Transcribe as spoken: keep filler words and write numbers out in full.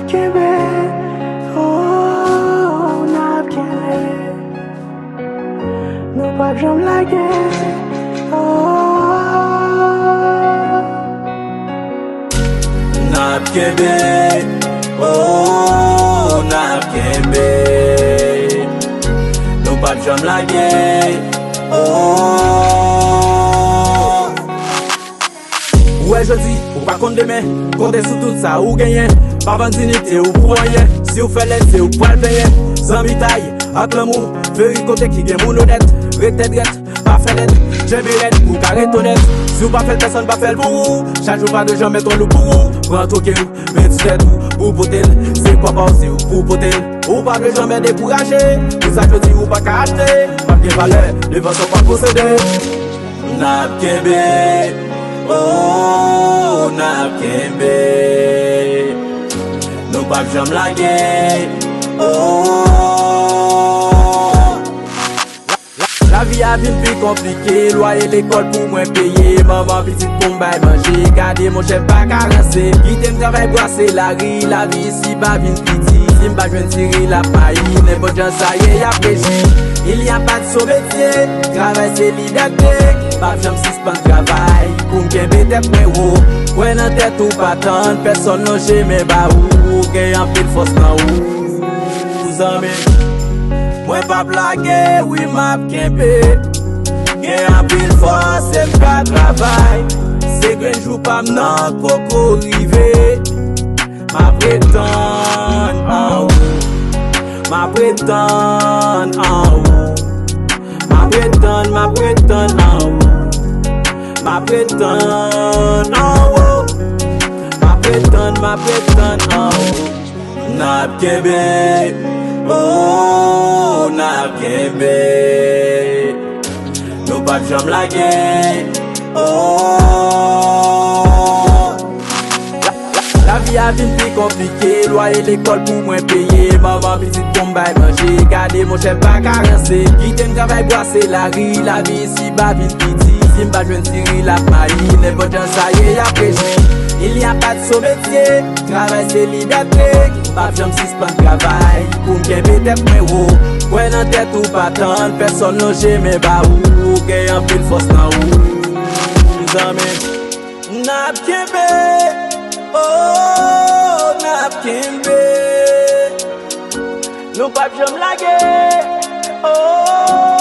Kenbe, oh, n ap kenbe. Nou p ap janm lage, oh. N ap kenbe, oh, n ap kenbe. Nou p ap janm lage, oh. Ou wè jodi, ou pa konn demen. Konte sou tout sa ou genyen. Pa vann diyite ou pou anyen. Si ou fè lèd, se ou k pral plenyen. Zanmitay ak lanmou, veri kote ki gen moun onèt. Ret tèt drèt, pa fè lèd. Kenbe rèd pou w ka ret onèt. Si w pa fè l, pèsonn pa fè l pou ou. Chak jou pa dwe janm mèt yon lou pou ou. Pran twoke w, redi tèt ou pou w pote l. Se kòb pa w, se ou pou w pote l. Ou pa dwe janm dekouraje. Pou sa jodi ou pa ka achte, p ap gen valè devan sa w pa posede. N ap kenbe, oh, n ap kenbe. Nou p ap janm lage, oh. Lavi a vin pi konplike, lwaye lekòl pou mwen peye. Manman pitit pou m bay manje, gade monchè pa ka ranse. Kite m travay brase lari, lavi isiba vin piti. Si m pa jwenn ti ri l ap mayi, nenpòt jan sa ye y ap rejwi. Il y a pas de sot métier, travay se libète. M p ap janm sispann travay pou m kenbe tèt mwen wo. Kwè nan tèt ou, pa tann pèsonn lonje men ba ou. Ou gen anpil fòs nan ou, zanmi. Mwen p ap lage, wi, m ap kenbe. Gen anpil fòs e m ka travay. Se grenn jou pa m nan poko rive. M ap ret tann an ou. M ap ret tann an ou. M ap ret tann, m ap ret tann an ou. M ap ret tann an ou. M ap ret tann, m ap ret tann an ou. N ap kenbe, oh, n ap kenbe. Nou p ap janm lage, oh. Lavi a vin pi konplike, lwaye lekòl pou mwen peye. Manman pitit pou m bay manje, gade monchè pa ka ranse. Kite m travay brase lari, lavi isiba vin piti. Si m pa jwenn ti ri l ap mayi, nenpòt jan sa ye y ap rejwi. Il y a pas de sot métier, travay se libète. M p ap janm sispann travay pou m kenbe tèt mwen wo. Kwè nan tèt ou, pa tann pèsonn lonje men ba ou. Ou gen anpil fòs nan ou, zanmi. N ap kenbe, oh, n ap kenbe. Nou p ap janm lage, oh.